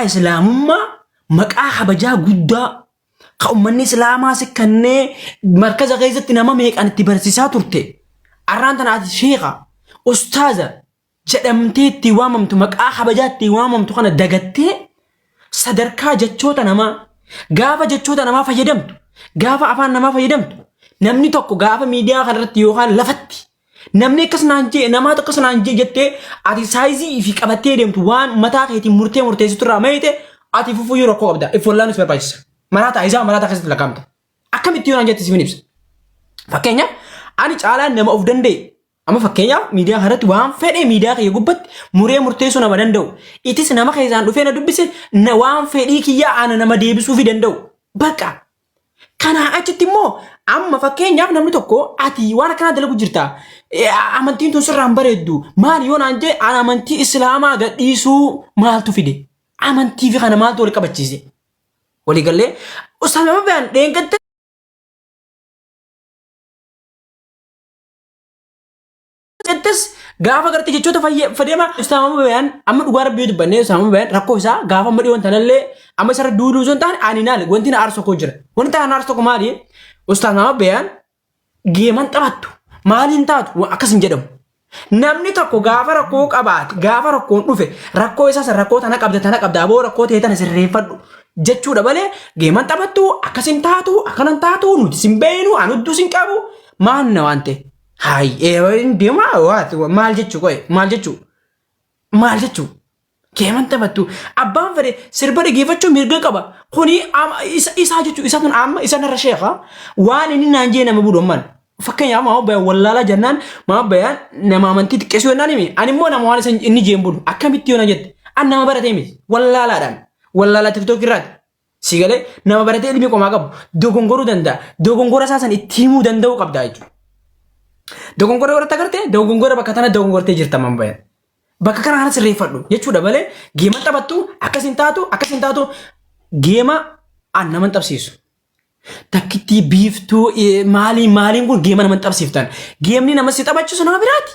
Maqaa islaamummaa, maqaa kabajaa guddaa ka ummanni islaamaa si kannee markaza keessatti nama meeqaan itti barsiisaa turte. Arraan tana ati sheekha, ustaaza jedhamtee itti waamamtu, maqaa kabajaa itti waamamtu kana dagattee sadarkaa jechoota namaa, gaafa jechoota namaa fayyadamtu, gaafa afaan namaa fayyadamtu, namni tokko gaafa miidiyaa kanarratti yookaan lafatti namni akkas naan jee, namaatu akkas naan jee jettee ati saayizii fi qabattee deemtu waan mataa keetiin murtee murteessitu irraa mayite ati fufuyyuu rakkoo qabda. If wallaanuus barbaachisa. Maraataa isaa maraataa keessatti lakkaa'amta. Akkamitti yoo naan jette siifin ibsa. Fakkeenyaaf ani caalaan nama of danda'e. Amma fakkeenyaaf miidiyaa kanarratti waan fedhe miidiyaa kiyya gubbatti muree murteessuu nama danda'u. Itis nama keessaan dhufee na dubbise na waan fedhii kiyyaa ana nama deebisuufi danda'u. Bakka. Kanaa achitti immoo amma fakkeenyaaf namni tokko ati waan akkanaa dalagu jirta. Amantiin tun sirraan bareeddu. Maali yoo naan jee an amantii islaamaa gadhiisuu maaltu fide? Amantii fi kana maaltu wal qabachiise? Waliigallee Ustaaz Mahamad dheengadda Jettes gaafa gartee jechoota fayyadama Ustaaz Mahamad Bayaan amma dhugaa rabbii yoo dubbannee Ustaaz Mahamad Bayaan rakkoo isaa gaafa amma dhiyoon tanallee amma isarra duuluu osoo hin taane ani naali wanti na aarsu tokko jira. Wanti na aarsu tokko maali? Ustaaz Mahamad Bayaan geeman taphattu maaliin taatu akkas hin jedhamu. Namni tokko gaafa rakkoo qabaate gaafa rakkoon dhufe rakkoo isaa san rakkoo tana qabda tana qabda aboo rakkoo ta'e tana sirreeffadhu jechuudha malee geeman taphattu akkas hin taatu akkana hin taatu nuti sin beeynu ani hudduu sin qabu maal na waan ta'e. Hayi ee deemaa waati maal jechuu qoye maal jechuu maal jechuu geeman taphattu abbaan fedhe sirba dhageeffachuu mirga qaba kuni isaa jechuu isa kun amma isa narra sheeka waan inni naan jee nama budu amman fakkeenyaaf maama bayaan wallaalaa jennaan maama bayaan nama amantii xiqqeessuu jennaan himi ani immoo nama waan isa inni jeen bulu akkamitti yoo na jette an nama baratee miti wallaalaadhaan wallaalaa tiktook irraati Si galee nama baratee ilmi qomaa qabu dogongoruu danda'a. Dogongora isaa san itti himuu danda'uu qabda jechuudha. Dogongora yoo irratti agarte dogongora bakka tana dogongortee jirta man bayan. Bakka kana kana sirreeffadhu jechuudha malee geema taphattu akkas hin taatu akkas hin taatu geema an nama hin tapsiisu. Takkittii biiftuu maalii maaliin kun geema nama hin tapsiiftan. Geemni nama si taphachiisu nama biraati.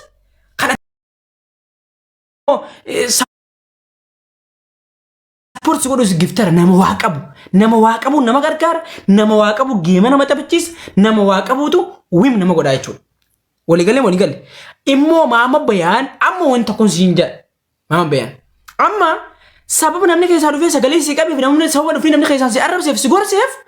Kana Support si godhus giftara nama waa qabu. Nama waa qabu nama gargaara. Nama waa qabu geema nama taphachiisa. Nama waa qabuutu wim nama godhaa jechuudha. Waliigalee waliigalee. Immoo maama bayaan amma wanti tokkoon siin jedha. Maama bayaan. Amma sababa namni keessaa dhufee sagalee si qabeef namni sababa dhufee namni keessaa si arrabseef si gorseef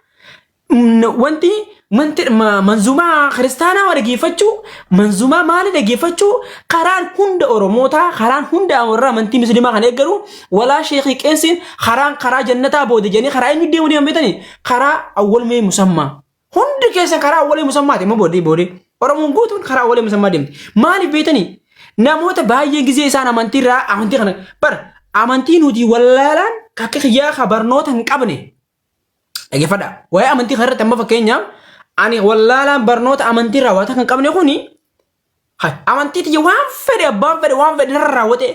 Wanti wanti manzumaa kiristaanaa waa dhageeffachuu manzumaa maali dhageeffachuu karaan hunda Oromootaa karaan hunda warra amantii musliimaa kan eeggaru walaa sheekii qeensiin karaan karaa jannataa booda jedhanii karaa eenyu deemu deeman beektanii karaa awwalmee musammaa hundi keessan karaa awwalee musammaati amma boodee boodee Oromoon guutuun karaa awwalee musammaa deemti maaliif beektanii namoota baay'ee gizee isaan amantii irraa amantii kana bar amantii nuti wallaalaan akka kiyyaa ka barnoota hin qabne Dhaggeeffadhaa. Waa'ee amantii kana irratti amma fakkeenyaaf ani wallaalaan barnoota amantii irraa waan kan qabne kuni hay, amantii tiyya waan fedhe abbaan fedhe waan fedhe narra raawwate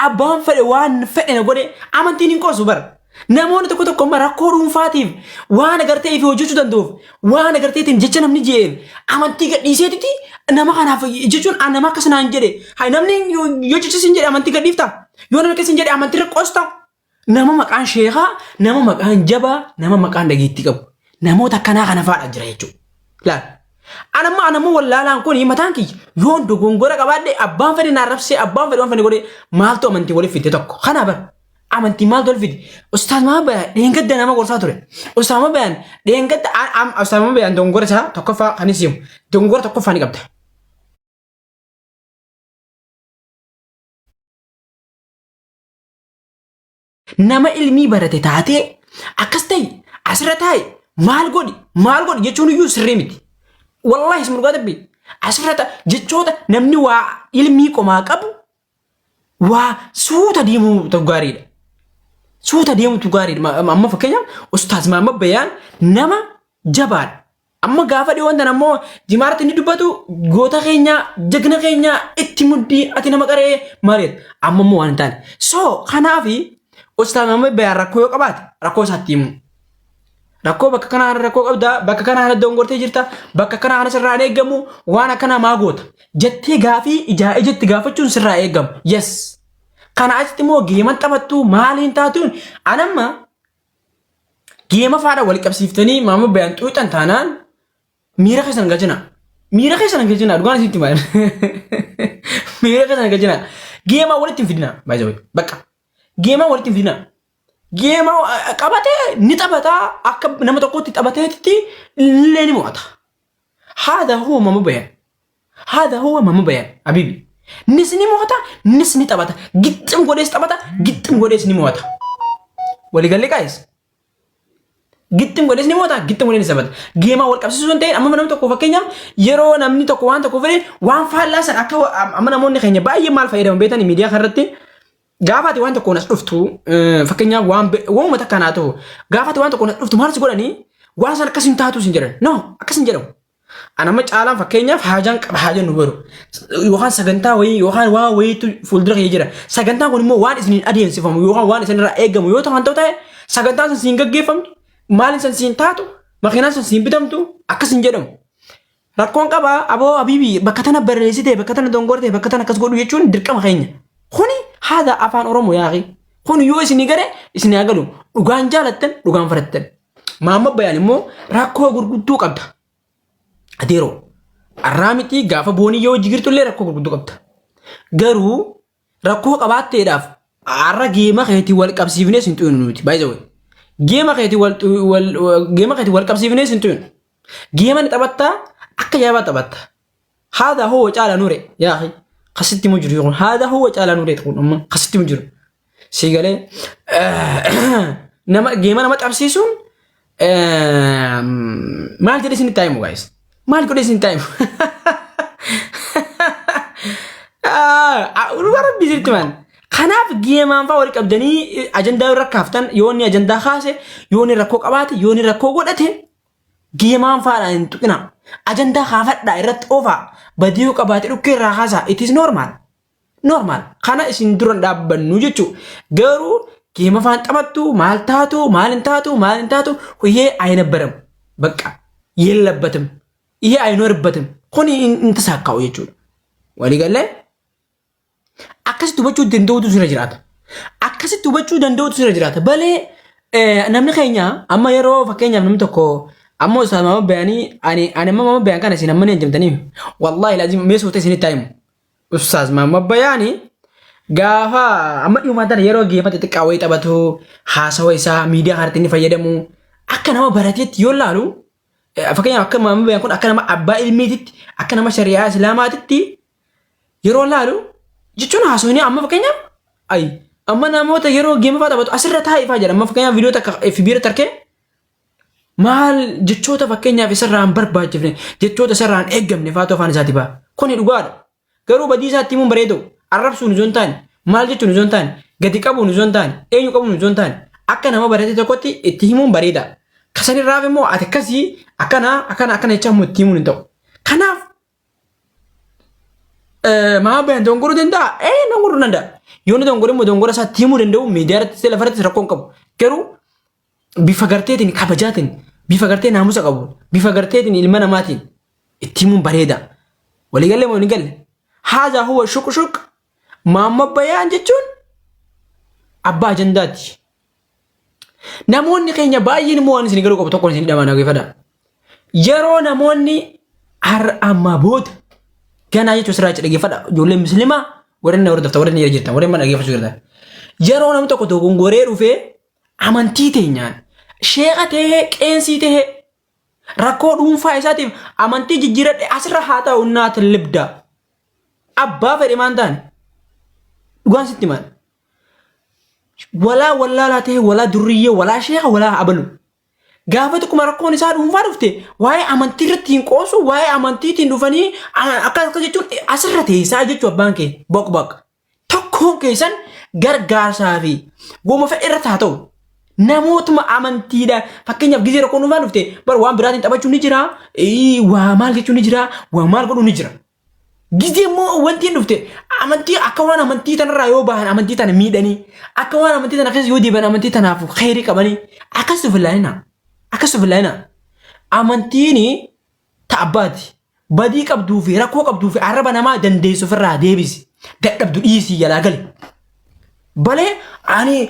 abbaan fedhe waan fedhe na godhe amantiin hin qoosu bara. Namoonni tokko tokko amma rakkoo dhuunfaatiif waan agartee ifi hojjechuu danda'uuf waan agarteetiin jecha namni je'eef amantii gadhiiseetiti nama kanaaf jechuun an nama akkas naan jedhe hay namni yoo jecha sin jedhe amantii gadhiifta yoo namni akkas sin jedhe amantii irra qoosta. Nama maqaan sheekaa, nama maqaan jabaa, nama maqaan dhageettii qabu. Namoota akkanaa kana fa'aadha jira jechuudha. Laal. Anamma anamma wallaalaan kun mataan kiyya yoon dogongora qabaadhe abbaan fedhe na arrabsee abbaan fedhe waan fedhe godhe maaltu amantii waliif fidde tokko. Kana bara. Amantii maaltu waliif fidde? Ustaaz maa bayaan dheengadda nama gorsaa ture. Ustaaz maa bayaan dheengadda ustaaz maa bayaan dogongora isaa tokkoffaa kan isiimu. Dogongora tokkoffaa ni qabda. Nama ilmii barate taatee akkas ta'i asirra taa'i maal godhi maal godhi jechuun iyyuu sirrii miti. Wallaahi isin dhugaa dabbi asirra ta'a jechoota namni waa ilmii qomaa qabu waa suuta deemuu gaariidha. Suuta deemutu gaariidha. Amma fakkeenyaaf Ustaaz Mahammad Bayaan nama jabaadha. Amma gaafa dhiyoon tan ammoo jimaarratti inni dubbatu goota keenya jagna keenya itti muddii ati nama qaree maal amma immoo waan hin taane. So kanaafi Ustaaz Mahammad Bayaan rakkoo yoo qabaate rakkoo isaatti himu. Rakkoo bakka kanaa kana rakkoo qabda bakka kanaa kana dongortee jirta bakka kanaa kana sirraa hin eegamu waan akkanaa maa goota jettee gaafii ijaa ijatti gaafachuun sirraa eegamu. Yes. Kana achitti immoo geeman taphattu maaliin taatuun anamma geema faadha wal qabsiiftanii maama bayaan xuuxan taanaan miira keessan galchina. Miira keessan galchina dhugaan isitti maal? Miira keessan galchina. Geemaa walitti hin fidina. By the way. Bakka. Geemaa walitti hin fidina. Geema qabatee ni taphataa akka nama tokkotti taphateetti illee ni mo'ata. Haadha huwa mama bayan. Haadha huwa mama bayan. Habibi. Nis ni mo'ata, nis ni taphata. Gixxim godhees taphata, gixxim godhees ni mo'ata. Waliigallee qaayis. Gixxim godhees ni mo'ata, gixxim godhees ni taphata. Geemaa wal qabsiisuu hin ta'in amma namni tokko fakkeenyaaf yeroo namni tokko waan tokko fedhe waan faallaa san akka amma namoonni keenya baay'ee maal fayyadamu beektanii miidiyaa kanarratti. Gaafa ati waan tokkoon as dhuftu fakkeenyaaf waan waanuma takka naa ta'u gaafa ati waan tokkoon as dhuftu maal si godhanii waan san akkas hin taatu sin jedhan. No, akkas hin jedhamu. Ani amma caalaan fakkeenyaaf haajaan qaba haa jennu baru yookaan sagantaa wayii yookaan waan wayiitu fuuldura kiyya jira. Sagantaan kun immoo waan isiniin adeemsifamu yookaan waan isinirraa eegamu yoo ta'an ta'u ta'e sagantaan sun siin gaggeeffamtu maaliin san siin taatu makiinaan sun siin bitamtu akkas hin jedhamu. Rakkoon qaba aboo habiibi bakka tana barreessite bakka tana dongorte bakka tana akkas godhu jechuun dirqama keenya. Kuni haadha afaan Oromoo yaaqi. Kun yoo isinii gale isinii haa galu. Dhugaan jaalattan dhugaan fudhattan. Maamma Bayaan immoo rakkoo gurguddoo qabda. Adeeroo arraa miti gaafa boonii yoo jigirtu illee rakkoo gurguddoo qabda. Garuu rakkoo qabaatteedhaaf har'a geema keetii wal qabsiifnee sin xuyinu nuti. By the way. Geema keetii wal geema keetii wal qabsiifnee sin xuyinu. Geema ni taphattaa akka jaabaa taphatta. Haadha huwa caala nure yaa akhi. Kasitti mu jiru kun haadha huwa caala nure kun amma kasitti mu jiru. Si galee nama geema nama qabsiisuun maal jedhee isin taa'imu guys? Maal godhee isin taa'imu? Dhugaa rabbii sirriitti maan. Kanaaf geemaan fa'aa wal qabdanii ajandaa irra kaaftan yoo inni ajandaa kaase yoo inni rakkoo qabaate yoo inni rakkoo godhate geemaan fa'aadhaan hin tuqina. Ajandaa kaafadhaa irratti oofaa badii yoo qabaate dhukkee irraa kaasaa it is normal. Normal. Kana isin dura hin dhaabbannu jechuudha. Garuu geema faan taphattu maal taatu maal hin taatu maal hin taatu ይሄ አይነበረም በቃ የለበትም ይሄ አይኖርበትም kun hin tasaakkaa'u jechuudha. Waliigallee akkasitti hubachuu danda'utu sirra jiraata. Akkasitti hubachuu danda'utu sirra jiraata. Balee namni keenya amma yeroo fakkeenyaaf namni tokko amma ustaaz Maamad Bayaanii ani ani amma Maamad Bayaan kana isin amma ni ajjamtanii wallaahi laazim mee suuta isinitti haa himu. Ustaaz Maamad Bayaanii gaafa amma dhiyumaa tana yeroo geema xixiqqaa wayii taphatu haasawa isaa miidiyaa kanatti inni fayyadamu akka nama barateetti yoo laalu fakkeenyaaf akka Maamad Bayaan kun akka nama abbaa ilmiititti akka nama shari'aa islaamaatitti yeroo laalu jechuun haasofni amma fakkeenyaaf ay amma namoota yeroo geema fa'aa taphatu asirra taa'ee fa'aa jedha amma fakkeenyaaf viidiyoo takka FB irratti arkee maal jechoota fakkeenyaaf isarraa hin barbaachifne jechoota isarraa hin eeggamne fa'aatu afaan isaati ba'a. Kuni dhugaadha. Garuu badii isaatti himuun bareedu. Arrabsuun osoo hin taane maal jechuun osoo hin taane gadi qabuun osoo hin taane eenyu qabuun osoo hin taane akka nama barate tokkotti itti himuun bareeda. Kasanirraaf immoo ati akkasii akkana akkana akkana jechaa immoo itti himuun hin ta'u. Kanaaf maa bayan dongoruu danda'a? Ee dongoruu danda'a. Yoo inni dongore immoo dongora isaa itti himuu danda'u miidiyaa irratti lafa irratti rakkoo hin qabu. Garuu bifa garteetiin kabajaatiin bifa gartee naamusa qabu bifa garteetiin ilma namaatiin itti himuun bareeda. Waliigalee moo hin galle? Haadha huwa shuq shuq maamma bayaan jechuun abbaa ajandaati. Namoonni keenya baay'een immoo waan isin galuu qabu tokkoon isin dhamaan dhageeffadha. Yeroo namoonni har'a ammaa booda ganaa jechuun sirraa dhaggeeffadha. Ijoolleen musliimaa warreen na hordoftan warreen na jirtan warreen mana dhaggeeffachuu jirtan. Yeroo namni tokko dogongoree dhufee amantii teenyaan sheeqa ta'ee qeensii ta'ee rakkoo dhuunfaa isaatiif amantii jijjiiradhe asirra haa ta'u naat libda. Abbaa fedhe maan taane dhugaan sitti maal. Walaa wallaalaa ta'e walaa durriyyee walaa sheeka walaa abalu. Gaafa tokkuma rakkoon isaa dhuunfaa dhufte waa'ee amantii irratti hin qoosu waa'ee amantiitiin dhufanii akkas akkas jechuun asirra teessaa jechuu abbaan kee boq boq. Tokkoon keessan gargaarsaa fi woma fedhe irratti haa ta'u. Namootuma amantiidha. Fakkeenyaaf gizee rakkoon dhuunfaa dhufte bar waan biraatiin taphachuun ni jira waa maal jechuun ni jira waa maal godhuun ni jira. Gizee immoo wanti hin dhufte amantii akka waan amantii tanarraa yoo bahan amantii tana miidhanii akka waan amantii tana keessa yoo deebi'an amantii tanaaf kheyrii qabanii akkas of ilaalina. Akkas of ilaalina. Amantiin ta abbaati. Badii qabduu fi rakkoo qabduu fi arraba namaa dandeessu ofirraa deebisi. Dadhabdu dhiisii jalaa gali. Balee ani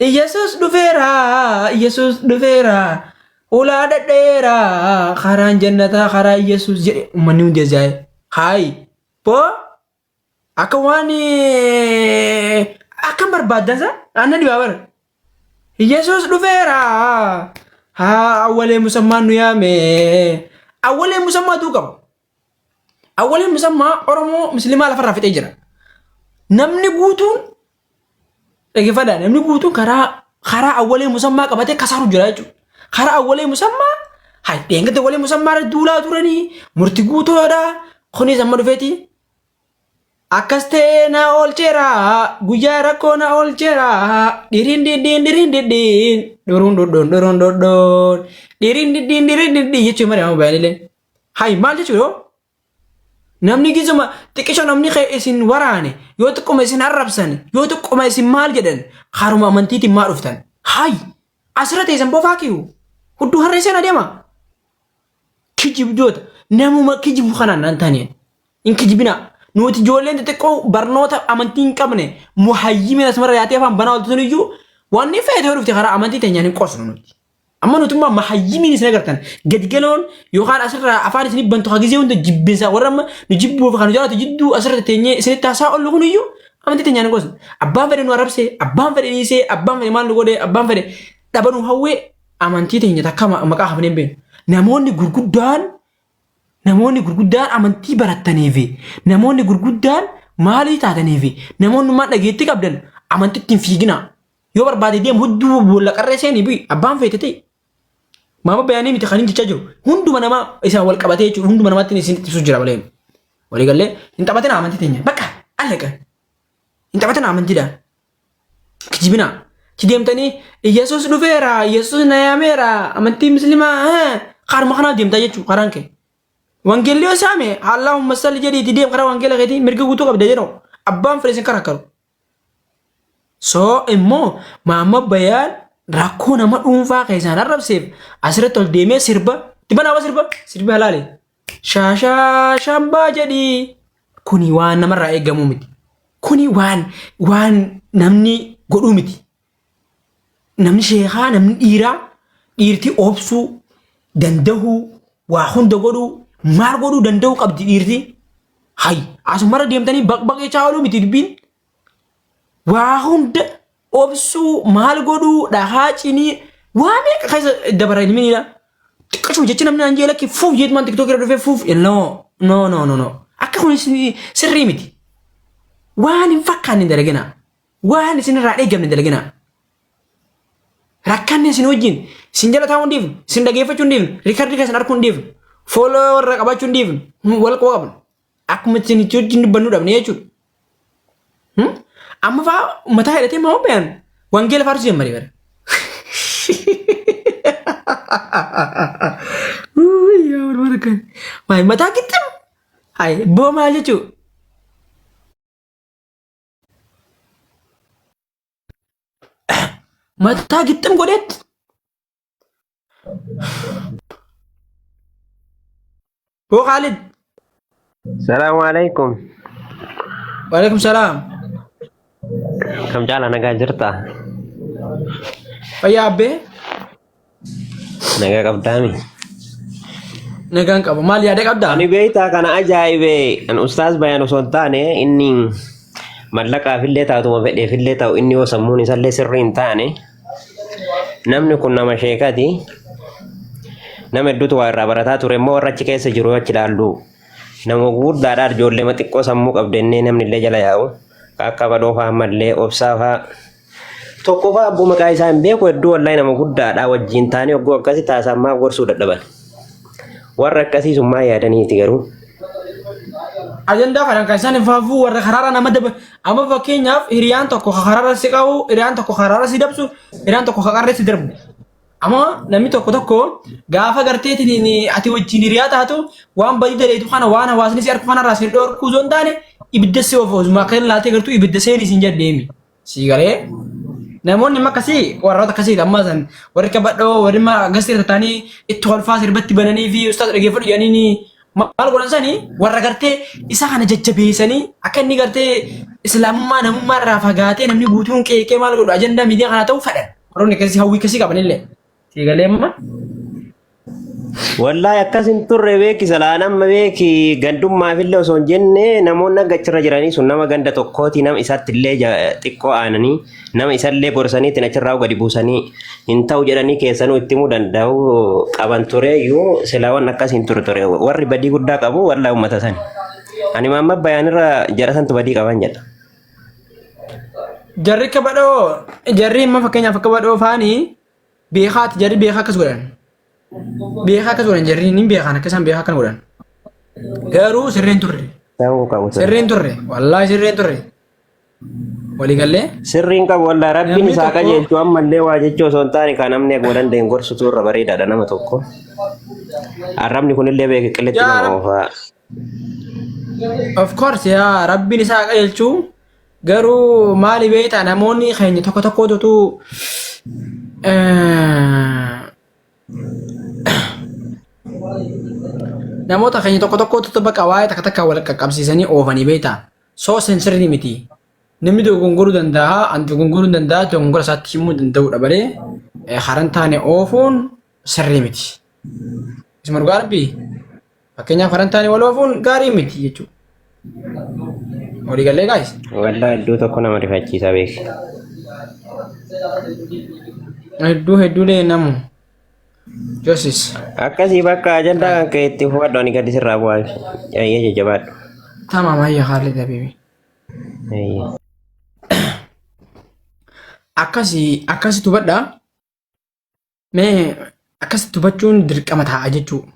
Iyesuus dhufeera Iyesuus dhufeera ulaa dhadheera karaan jannataa karaa Iyesuus jedhe uummanni hundi ajaa'e. Haayi boo akka waan akkam barbaaddan sa aannan dhibaa bara. Iyesuus dhufeera haa awwalee musammaan nu yaame awwalee musammaa duu qaba. Awwalee musammaa Oromoo musliimaa lafarraa fixee jira. Namni guutuun dhaggeeffadhaa namni guutuun karaa karaa awwalee musammaa qabatee kasaaru jira jechuudha. Karaa awwalee musammaa hay dheengadda awwalee musammaa irra duulaa turanii murti guutuudha. Kunis amma dhufeeti akkas ta'ee na oolcheera guyyaa rakkoo na oolcheera dhiriin dhidhiin dhiriin dhidhiin dhuruun dhudhuun dhuruun dhudhuun dhiriin dhidhiin dhiriin dhidhiin jechuun malee amma baay'inillee. Hay maal jechuudha yoo? Namni gizuma xiqqisho namni kee isin waraane yoo xiqquma isin arrabsan yoo xiqquma isin maal jedhan haruma amantiitiin maa dhuftan. Hay asirra teessan bofaa kiyu hudduu harree seen adeema. Kijibdoota namuma kijibu kanaan nan taaneen hin kijibinaa. Nuti ijoolleen xixiqqoo barnoota amantii hin qabne muhayyimina asumarra yaatee afaan banaa oltu iyyuu waan ni feete yoo dhufte karaa amantii teenyaan hin qosnu nuti. Amma nutummaa mahayyimiin isin agartan gadi galoon yookaan asirraa afaan isin bantu haa gizee hunda jibbinsa warra amma nu jibbuuf kan nu jaalatu jidduu asirra teenyee isinitti haasaa ollu kun iyyuu amantii teenyaan hin qosnu. Abbaan fedhe nu arrabsee, abbaan fedhe dhiisee, abbaan fedhe maal nu godhee, abbaan fedhe dhaba nu hawwee amantii teenya takka maqaa hafnee hin beeknu. Namoonni gurguddaan namoonni gurguddaan amantii barattanii fi namoonni gurguddaan maalii taatanii fi namoonni maal dhageettii qabdan amantitti hin fiiginaa. Yoo barbaade deemu hudduu boolla qarree seeni bu'i abbaan feete ta'e. Maama bayaanii miti kan hin jechaa jiru. Hunduma namaa isaan wal qabatee jechuudha. Hunduma namaatti isin ibsu jira malee. Walii gallee hin taphatina amantii teenya. Bakka allaqa. Hin taphatina amantiidhaan. Kijibinaa. Ci deemtanii Iyyasuus dhufeera, Iyyasuus na yaameera, amantii musliimaa karuma kanaa deemtaa jechuudha karaan kee. Wangeelli yoo saame Allahumma salli jedhiitii deem karaa wangeela keetii mirga guutuu qabda jedhu abbaan fedhe isin karakkaru. So immoo Maamma Bayaan rakkoo nama dhuunfaa keessaan arrabseef asirratti ol deemee sirba itti banaa sirba sirbi halaale shaashaa shambaa jedhii kuni waan namarraa eegamuu miti. Kuni waan waan namni godhuu miti. Namni sheekaa namni dhiiraa dhiirti obsuu dandahuu waa hunda godhuu maal godhuu danda'uu qabdi dhiirti. Hay asumarra deemtanii baqbaqechaa ooluu miti dubbiin. Waa hunda obsuu maal godhuu dhahaa cinii waa meeqa keessa dabara ilmi dhiiraa. Xiqqashuma jechi namni naan jee lakki fuuf jeetumaan tiktookii irra dhufee fuuf no no no no no akka kun sirrii miti. Waan hin fakkaanne hin dalaginaa. Waan isin irraa eegamne hin dalaginaa. Rakkanne isin wajjin isin jala taa'uu hin dhiifnu, isin dhageeffachuu hin dhiifnu, riikardii keessan arguu hin dhiifnu, fooloo warra qabaachuu hin dhiifnu, wal quba qabna. Akkuma isin itti wajjin dubbannu dhabne jechuudha. Amma fa'aa mataa hidhatee maa bayan wangeela faarsuu jammaree bara. Mataa gixxim. Hayi boo maal jechuudha? Mataa gixxim godhetti. Boo Khalid. Salaamu alaikum. Waalaikum salaam. Kam caala nagaa jirta? Fayyaa abbee. Nagaa qabdaami. Nagaan qaba. Maal yaada qabdaa? Ani beektaa kana ajaa'ibe an ustaaz bayaan osoo hin taane inni mallaqaafillee taatuma fedheefillee ta'u inni yoo sammuun isallee sirrii hin taane namni kun nama sheekati nama hedduutu waa irraa barataa ture immoo warra achi keessa jiru yoo achi ilaallu nama gurguddaadha ijoollee xiqqoo sammuu qabdu innee namni illee jala yaa'u akka badoo fa'aa ammallee obsaa fa'aa Tokko fa'aa abboo maqaa isaa hin beeku hedduu wallahi nama guddaadha wajjin taanee hogguu akkasii taasisaan maaf gorsuu dadhaban. Warra akkasii sun maa yaadaniiti garuu. Ajandaa kana kan isaan hin faafuu warra karaarra nama daba amma fakkeenyaaf hiriyaan tokko ka karaarra si qabu hiriyaan tokko karaarra si dabsu hiriyaan tokko ka qarree si darbu. Amma namni tokko tokko gaafa garteetiin ati wajjin hiriyaa taatu waan badii daleetu kana waan hawaasni si arku kanarraa si dhorkuu osoo hin taane ibidda si oofu osuma akka inni laaltee gartuu ibidda seeni siin jedheemi. Sii galee namoonni amma akkasii warroota akkasii amma san warri kabadhoo warri amma gasii irra taa'anii itti kolfaa sirbatti bananii fi ustaas dhageeffadhu jedhanii Maal godhan sanii warra gartee isa kana jajjabeessanii akka inni gartee islaamummaa namummaa irraa fagaatee namni guutuun qeeqee maal godhu ajandaa miidiyaa kanaa ta'uu fedhan. Warroonni akkasii hawwii akkasii qabanillee. Siigalee amma. Wallaahi akkas hin turre beeki salaan amma beeki gandummaafillee osoo hin jenne namoonni akka achirra jiranii sun nama ganda tokkooti nama isaatti illee xiqqoo aananii nama isallee gorsanii ittiin achirraa gadi buusanii hin ta'u jedhanii keessanuu itti himuu danda'u qaban tureeyyuu silaa waan akkas hin turre ture warri badii guddaa qabu wallaahi uummata sani. Ani maamma bayaanirra jara santu badii qaban jedha. Jarri akka badhoo jarri immoo fakkeenyaaf akka badhoo faanii beekaati jarri beekaa akkas godhan. Beekaa akkas godhan jarri ni beekan akka isaan beekaa akkana godhan. Garuu sirriin turre. Ta'uu qabu ture. Sirriin turre. Wallaahi sirriin turre. Walii gallee. Sirriin qabu wallaahi rabbiin Namni isaa tokko qajeelchu ammallee waa jechuu osoo hin taane kan namni eeguu danda'e gorsutu irra bareedaadha nama tokko. Arrabni kunillee beeke qilletti yaa nama Rabbi oofaa. of course yaa rabbiin isaa qajeelchu garuu maali beektaa namoonni keenya tokko tokkotutu namoota keenya tokko tokkotutu bakka waa'ee takka takka wal qaqqabsiisanii oofanii beektaa. So sirrii miti. Namni dogongoruu danda'a, an dogongoruu hin danda'a, dogongora isaatti himuu danda'udha malee karan taane oofuun sirrii miti. Isuma dhugaa rabbii fakkeenyaaf karan taane wal oofuun gaarii miti jechuudha. Walii gallee gaayis. Wallaa iddoo tokko nama rifachiisa beeki. Hedduu hedduulee namu. Josis. Akkasii bakka ajandaa kan ka'e itti fufadhu ani gadi sirraa bu'aa. Ayyee jajjabaadhu. Tamam hayya Khalid habibi. Ayyee. Akkasi akkasitti hubadhaa. Mee akkasitti hubachuun dirqama ta'a jechuudha.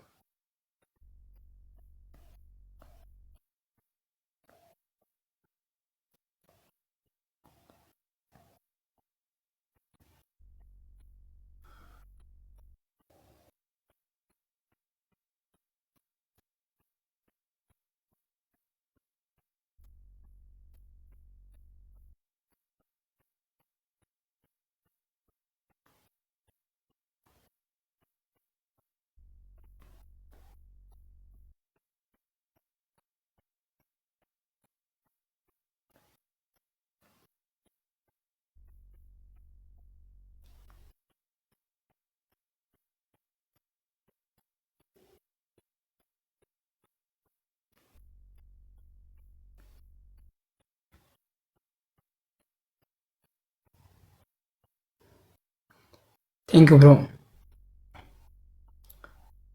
Thank you bro.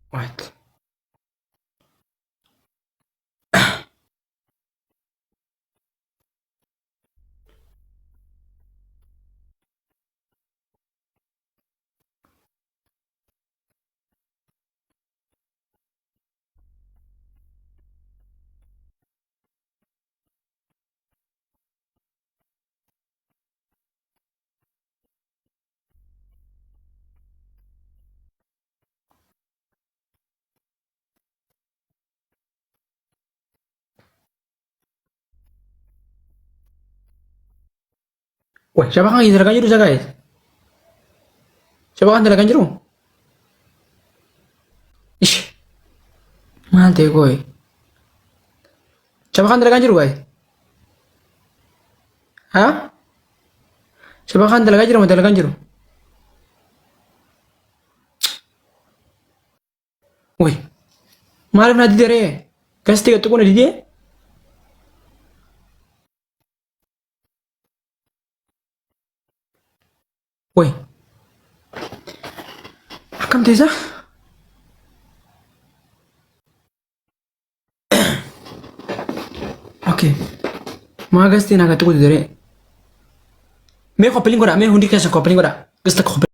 What? Wah, siapa kan dalagaa jiru isa guys? Siapa kan dalagaa jiru? Ish. Maal ta'e kooyi? Siapa kan dalagaa jiru guys? Ha? Siapa kan dalagaa jiru moo dalagaa jiru? Woi. Maaliif na dide ree? Gasti gattu kun na didee? Woi. Akkam teessa? Okay. Maa gastii na gattu kun dide ree? Mee koppiliin godhaa mee hundi keessan koppiliin godhaa. Gasta koppiliin.